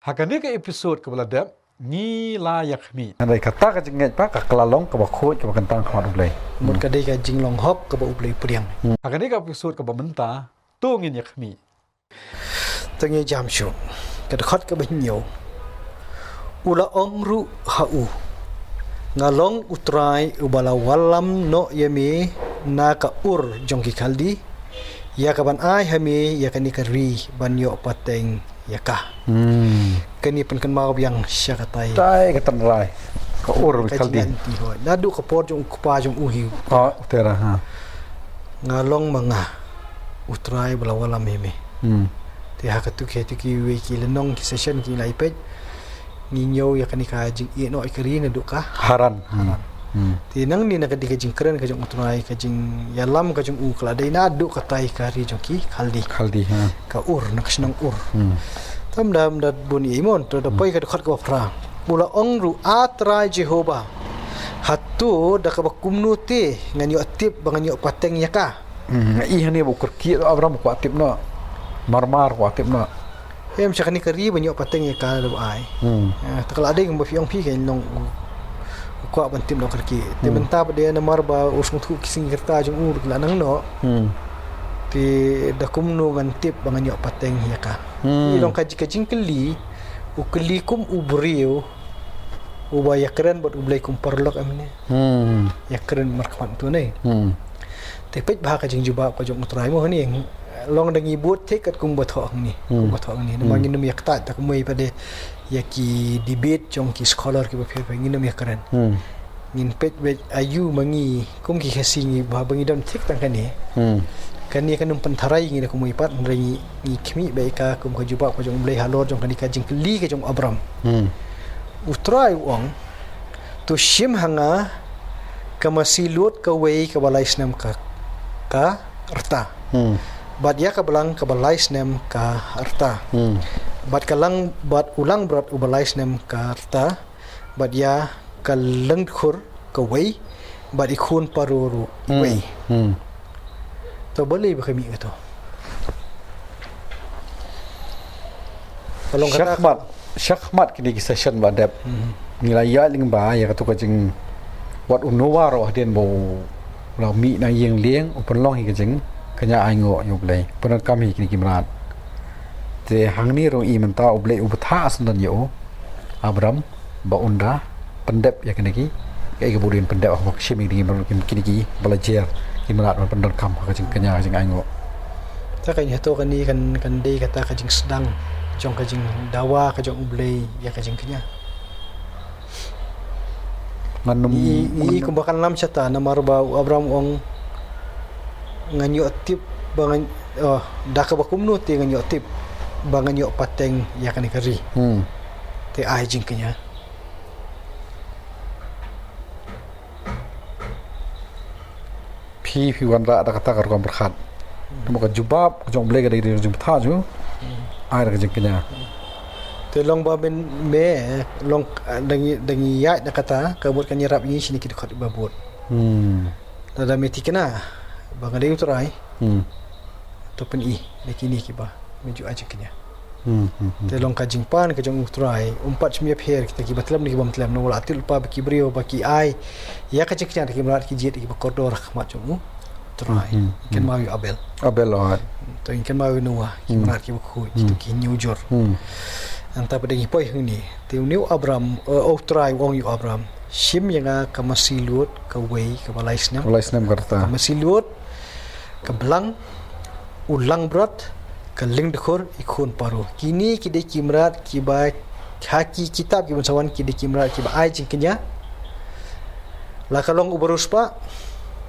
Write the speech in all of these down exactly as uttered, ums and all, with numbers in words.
Ha kane ka episode kaba la dep, ngi la ïakhmih. Hynrei kata ka jingngeit pat ka la long kaba khuid kaba kyntang ha khmat U Blei. Mut ka dei ka jinglong hok kaba U Blei u pdiang. Hmm. Ha kane ka episode kaba mynta, to ngin ïakhmih. To ngin jam shuh. Ka dkhot kaba hynñiew. U la ong ruh ha u, nga long U Trai uba la wallam noh ïa me na ka Ur jong ki Khaldi, ïa kaban ai ha me ïa kane ka ri ban ïoh pateng ïa ka. Hmm. Kane pynkynmaw biang sha katai. Tai ka tynrai. Ka Ur ka Khaldi. Jingïaid lynti, hooid. Naduh ka por jong u kpa jong u hi. Oh, u Tera, ha. Nga long ma nga U Trai ba la wallam ïa me. Hmm. Te ha katu ki, ha katu kiwei ki lynnong ki session ki la ïa peit, ngi ñiew ïa kane ka jingïehnoh ïa ka ri naduh ka Haran. Haran. Hmm. Te nangne na ka dei ka jingkren ka jong U Trai, ka jingïalam ka jong u ka la dei naduh katai ka ri jong ki Khaldi. Khaldi, ha. Ka Ur, na ka shnong Ur. Hmm. Te ym da, ym da bun ïa i mon, to da poi ka dkhot kaba phra. U la ong ruh, A Trai Jehobah, hato da kaba kumno te ngan ïoh tip ba ngan ïoh pateng ïa ka? Hmm, i hangne ba u kyrkieh, Abram u kwah tip noh. Marmar u kwah tip noh. Em, sha kane ka ri ba ngan ïoh pateng ïa ka da ba ai. Hmm. Eh, te ka la dei kumba phi ong phi, ka long u, u kwah ban tip noh kyrkieh. Te mynta pat de namar ba u sngewthuh ki sngi ki rta jong u ruh ki la nang noh. Hmm. Te da kumno ngan tip ba ngan ïoh pateng ïa ka? Hmm. I long ka ji-, ka jingkylli, u kylli kum u briew uba ïakren bad U Blei kum paralok, em ne? Hmm. Ïakren markhmat tu ne. Hmm. Te peit bha ka jingjubab ka jong U Trai mo hangne. Long da ngi bud thik katkum ba thoh hangne. Hmm. Kumba thoh hangne. Namar ngin ym ïa ktah ta kumwei pat de ïa ki debate jong ki scholar kiba pher pher, ngin ym ïakren. Hmm. Ngin peit beit aïu ma ngi kum ki Khasi ngi ba, ba ngi don thik tang kane. Hmm. Kane kan ym pyntharai ngi da kumwei pat, hynrei ngi, ngi khmih beit ka kum ka jubab ka jong U Blei halor jong kane ka jingkylli ka jong u Abram. Hmm. U Trai u ong, to shim ha nga ka masi lut kawei kaba lai snem ka, ka rta. Hmm. Bad ïa ka blang kaba lai snem ka rta. Hmm. Bad ka lang, bad u langbrot uba lai snem ka rta. Bad ïa ka lyngdkhur kawei, bad i khun paro ruh, hmm, wei. Hmm. To balei ba ka mih kato? Ka long kata. Shakhmat, shakhmat kine ki session ba dep. Hmm. Ngi la ïaid lyngba ïa kato ka jing, wat u Noah ruh hadien ba u la mih na ïing lieng, u pynlong hi ka jingkñia ainguh ïa U Blei. Pyndonkam hi kine ki mrad. Te hangne ruh i mynta U Blei u bthah syndon ïa u Abram ba un da pyndep ïa kine ki, kaei kaba u dei ban pyndep, haba shim ïa kine ki, kine ki ba la jer ki mrad ban pyndonkam ha ka jingkñia, ka jingainguh. Te kan, hato kane kan, kan dei kata ka jingsdang jong ka jingdawa ka jong U Blei ïa ka jingkñia? Ngan ym, i, i, ngan kumba kan lam shata, namar ba u Abram u ong, ngan ïoh tip ba ngan, oh, da kaba kumno te ngan ïoh tip ba ngan ïoh pateng ïa kane ka ri. Hmm. Te ai jingkñia. Phi, phi wanrah da kata ka rukom pyrkhat. Namar ka jubab ka jong U Blei ka dei ka jingbthah ju. Hmm. Ai da ka jingkñia. Te long ba men me long, eh, da ngi, da ngi ïaid da kata, ka mut kan ïarap ïa ngi shane ki dkhot ba bud. Hmm. Lada me thikna ba nga dei U Trai. Hmm. To pyni da kine kiba me ju ai jingkñia. Hmm, hmm, hmm. Te long ka jingpan ka jong U Trai, um pat shym ïapher kita kiba tlem ne kiba ym tlem, namar la tip lypa ba ki briew ba ki ai ïa ka jingkñia da ki mrad ki jied kiba kordor ha khmat jong U Trai. Hmm, hmm, hmm. Kynmaw ïa u Abel. Abel, oh. To ngin kynmaw ïa u Noah, ki, hmm, mrad kiba khuid, hmm, to ki hynñiew jur. Hmm. Nangta pat de ngi poi hangne. Te une u Abram, eh, U Trai u ong ïa u Abram, shim ïa nga ka masi lut kawei kaba lai snem. Lai snem ka rta. Ka masi lut, ka blang, u langbrot, ka lyngdkhur, i khun paro. Kine ki dei ki mrad kiba ha ki kitab ki ban sa wan ki dei ki mrad kiba ai jingkñia. La ka long u bariewspah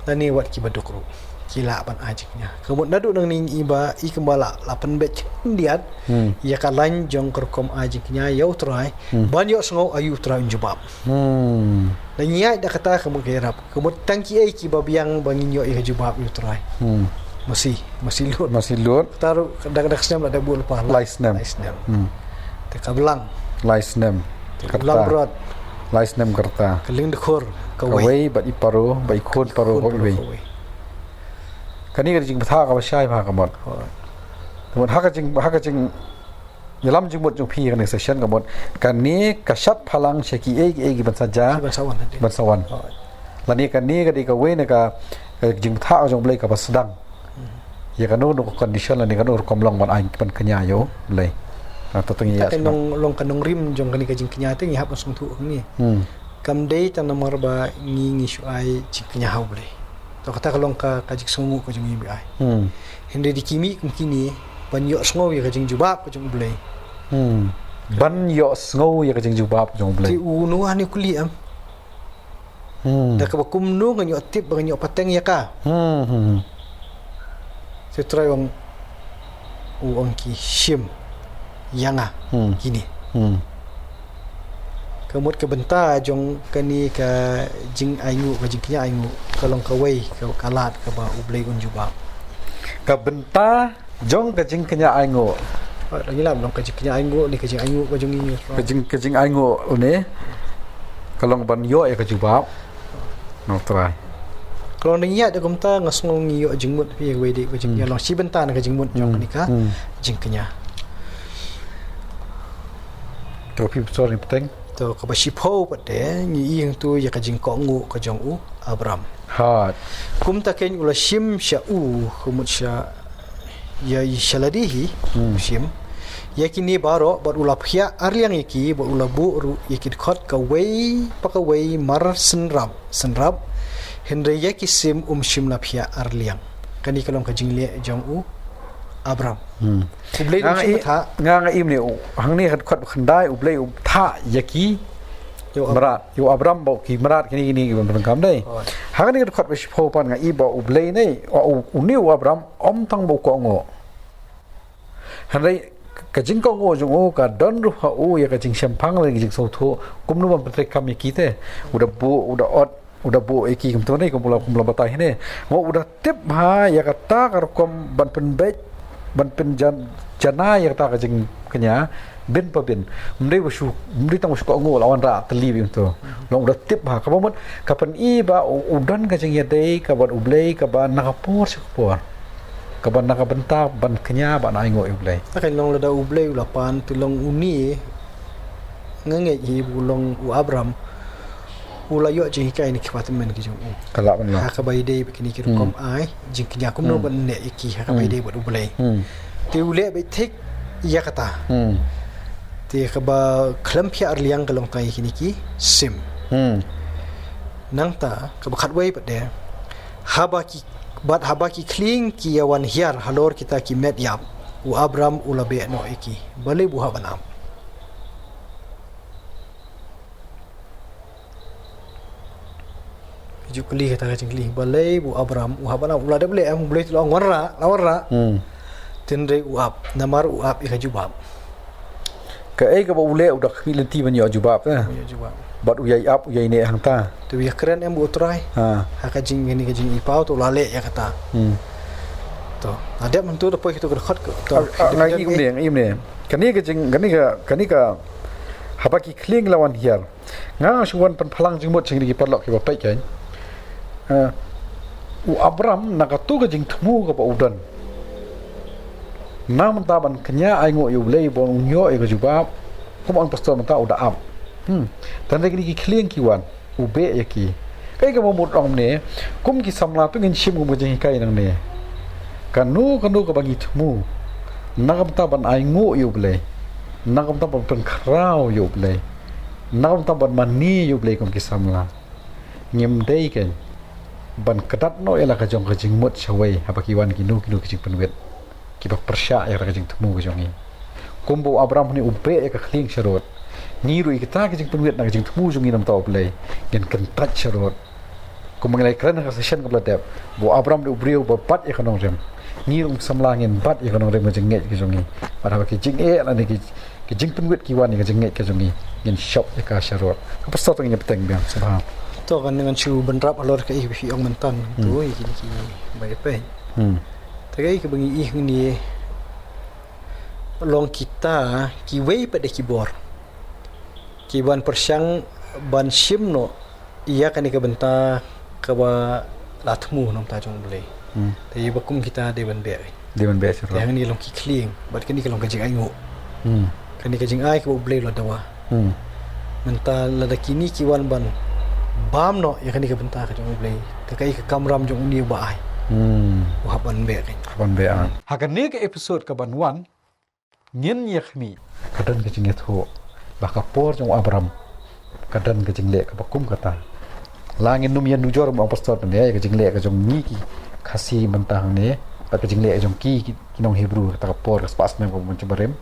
lane wat kiba duk ruh ki lah ban ai jingkñia. Ka mut naduh nangne i ba i kumba la, la pynbeit khyndiat, hmm, ïa ka lain jong ka rukom ai jingkñia ïa U Trai, hmm, ban ïohsngew aïu U Trai un jubab. Hmm. Lada ngi ïaid da kata ka mut ka ïarap. Ka mut tang kiei kiba biang ba ngin ïoh ïa ka jubab ïa U Trai. Hmm. Masi, masi lut. Masi lut. Kata ruh da, da ka snem la dep bud lypa. Lai snem. Lai snem. Hmm. Te ka blang. Lai snem. Te ka rta. Langbrot. Lai snem ka rta. Ka lyngdkhur kawei. Kawei, bad i paro, bad i khun paro kawei. Kane ka jingbthah kaba shai bha ka mut. Hooid. Ka mut ha ka jing, ha ka jing Ïalam jingmut jong phi kane session ka mut, kane ka shad phalang sha kiei kiei kiban sa jia, kiban sa wan, ban sa wan. Lane kane ka dei kawei na ka, ka jingbatai jong U Blei kaba sdang ïa kano kano ka condition lane kano ka rukom long ban ai ban kñia ïa U Blei. Te tang ïa ka long, long ka nongrim jong kane ka jingkñia te ngi hap ban sngewthuh hangne. Kam dei tang namar ba ngi ngi shu ai jingkñia ha U Blei. To kata ka long ka, ka jingsngewnguh ka jong ngi ba ai. Hynrei dei ki mih kum kine ban ïohsngew ïa ka jingjubab ka jong U Blei. Ban ïohsngew ïa ka jingjubab ka jong U Blei. Te uno hangne u kylli em. Da kaba kumno ngan ïoh tip ba ngan ïoh pateng ïa ka. Te Trai ong, u ong ki shim ïa nga kine. Ka mut ka bynta jong kane ka jingainguh, ka jingkñia ainguh ka long kawei ka, ka lad kaba U Blei un jubab. Ka bynta jong ka jingkñia ainguh. Ngi lam long ka jingkñia ainguh ne ka jingainguh ka jong ngi. Ka jing, ka jingainguh ne ka long ban ïoh ïa ka jubab na U Trai. Ka long ngi ïa da kumta nga sngew ngi ïoh jingmut phi kawei de ka jingkñia long shi bynta na ka jingmut jong kane ka jingkñia. To phi sorry pateng. To kaba shiphew pat de ngi ïohi hangto ïa ka jingkohnguh ka jong u Abram. Kumta kein u la shim sha u, ka mut sha ïa i sha lade hi, shim ïa kine baroh bad u la phiah arliang ïa ki bad u la buh ruh ïa ki dkhot kawei pa kawei mar synrap synrap. Hynrei ïa ki sim um shym la phiah arliang. Kane ka long ka jingleh jong u Abram. U Blei nga nga im ne u hangne ka dkhot ba khyndai U Blei u thah ïa ki mrad ïa u Abram ba ki mrad kine kine ki ban pyndonkam dei. Ha kane ka dkhot ba shiphew pat nga i ba U Blei ne u, une u Abram ym tang ba u kohnguh. Hynrei ka jingkohnguh jong u ka don ruh ha u ïa ka jingshemphang lane ka jingsngewthuh kumno ban pyntreikam ïa ki te. U da buh, u da ot, u da buh ïa ki kumto ne kum u la, kum u la batai ne. Mo u da tip bha ïa kata ka rukom ban pynbeit, ban pynjan, jana ïa kata ka jingkñia bin pa bin. Ym dei ba shu, ym dei tang ba shu kohnguh la wanrah tylli beit kumto. Long u da tip bha kaba mut ka pyni ba u, u don ka jingïadei kaba U Blei kaba na ka por sha ka por. Kaba na ka bynta ban kñia ban ainguh ïa U Blei. Te ka long lada U Blei u la pan te long une nga ngeit hi ba u long u Abram u la ïoh jinghikai na ki kpa tymmen ki jong u. Ka lah ban long. Ha kaba ïadei bad kine ki rukom ai jingkñia kumno ban leh ïa ki ha kaba ïadei bad U Blei. Te u leh beit thik ïa kata. Te kaba khlem phiah arliang ka long tang ïa kine ki sim. Nangta kaba khatwei pat de haba ki Bad haba ki khlieng ki ïa wan hiar halor kita ki met ïap, u Abram u la beh noh ïa ki. Balei bu hap ban ap? Ju kylli kata ka jingkylli. Balei bu Abram u hap ban ap? U la dep leh em, U Blei u la ong wanrah, la wanrah. Hynrei u ap, namar u ap ïa ka jubab. Kaei kaba u leh u da khmih lynti ban ïoh jubab, eh. Ban ïoh jubab. Bad u ïai ap, u ïai neh hangta. Te u ïakren em u Trai. Ha ka jing, kane ka jingïohi paw te u la leh ïa kata. To la dep mynta da poi kito ka dkhot ka. To nga ïohi kumne, nga ïohi kumne. Kane ka jing, kane ka, kane ka haba ki khlieng la wan hiar. Nga shu wan pynphalang jingmut sha kine ki paralok kiba peit kein. Eh, u Abram na kato ka jingthmu kaba u don. Na mynta ban kñia ainguh ïa U Blei ban ïoh ïa ka jubab. Kum ong pastor mynta u da ap. Hmm. Tang da kine ki khlieng ki wan. U beh ïa ki. Kaei kaba mut ong ne. Kum ki samla to ngin shim kum ka jinghikai nangne. Kano kano kaba ngi thmu. Na ka bynta ban ainguh ïa U Blei. Na ka bynta ban pynkhraw ïa U Blei. Na ka bynta ban mane ïa U Blei kum ki samla. Ngim dei kein ban kdat noh ïa la ka jong ka jingmut shawei haba ki wan kino kino ki jingpynwit kiba pyrshah ïa ka jingthmu ka jong ngi. Kumba u Abram hangne u beh ïa ka khlieng sharud. Ngi ruh ïa kita ki jingpynwit na ka jingthmu jong ngi na ka bynta U Blei ngin kyntait sharud. Kumba ngi la ïakren ha ka session kaba la dep ba u Abram u dei u briew ba bat ïa ka nongrim. Ngi ruh kum samla ngin bat ïa ka nongrim ka jingngeit ka jong ngi. Bad haba ki jingeh lane ki Ki jingpynwit ki wan ïa ka jingngeit ka jong ngi, ngin shop ïa ka sharud. Ka pastor to ngin ïa bteng biang sngewbha. To kan ngan shu bynrap halor kaei ba phi ong mynta to ïa kine kiba ïa peit. Te kaei kaba ngi ïohi hangne long kita kiwei pat de ki bor kiban pyrshang ban shim noh ïa kane ka bynta kaba la thmu na ka bynta jong U Blei. Te ïa ba kum kita dei ban beh. Dei ban beh sharud. Te hangne long ki khlieng bad kane ka long ka jingainguh. Hmm. Kane ka jingai kaba U Blei u la dawa. Hmm. Mynta lada kine ki wan ban bam noh ïa kane ka bynta ka jong U Blei, ka kaei ka kamram jong une uba ai? Hmm. U hap ban beh kein. Hap ban beh, ah. Ha kane ka episode kaban wan, ngin ïa khmih. Ka don ka jingïathuh ba ka por jong u Abram ka don ka jingleh kaba kum kata. La ngin nym ïanujor, u apostol, ne ïa ka jingleh ka jong ngi ki Khasi mynta hangne bad ka jingleh ka jong ki, ki, ki nong Hebru, kata ka por ka spah snem kaba mynta barim.